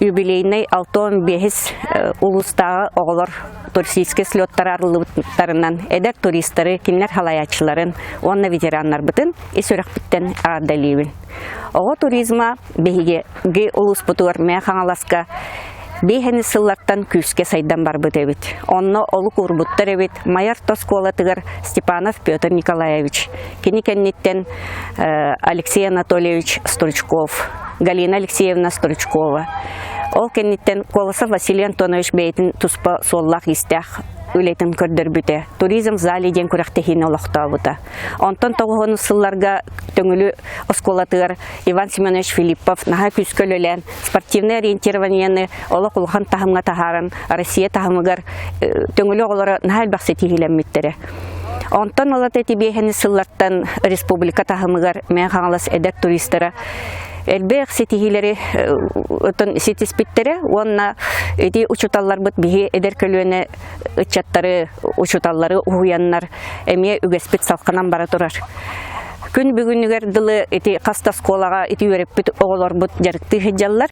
юбилейнай 65 улуустааҕы оҕолор туристическай слеттара арыллыбыттарынан эдэр туристары, кинилэр халайааччыларын уонна ветераннарбытын ис сүрэхпиттэн эҕэрдэлиибин. Оҕо туризма биһиги улууспутугар Мэҥэ Хаҥаласка биэһэни сыллартан күүскэ сайдан барбыт эбит. Онно олук уурбуттар эбит Майа орто оскуолатыгар Степанов Петр Николаевич. Кини кэнниттэн Алексей Анатольевич Стручков, Галина Алексеевна Стручкова. Ол кэнниттэн Колосов Василий Антонович бэйэтин туспа суоллаах-иистээх үлэтин көрдөрбүтэ. Туризм в зале диэн күрэхтэһиини олохтообута. Онтон тоҕуһун сылларга Төҥүлү оскуолатыгар Иван Семенович Филиппов наһаа күүскэ үлэлээн спортивнай ориентированиены олох улахан таһымҥа таһааран Россия таһымыгар Төҥүлү оҕолоро наһаа элбэх ситиһиилэммиттэрэ. Онтон ылата ити биэһэни сыллартан республика таһымыгар Мэҥэ Хаҥалас эдэр туристара элбэх ситиһиилэри ситиспиттэрэ уонна ити учууталларбыт биһи эдэр көлүөнэ ыччаттары учууталлары уһуйаннар эмиэ үгэспит салҕанан бара турар. Күн бүгүнүгэр дылы ити хас да оскуолаҕа ити үөрэппит оҕолорбут дьарыктыы сылдьаллар.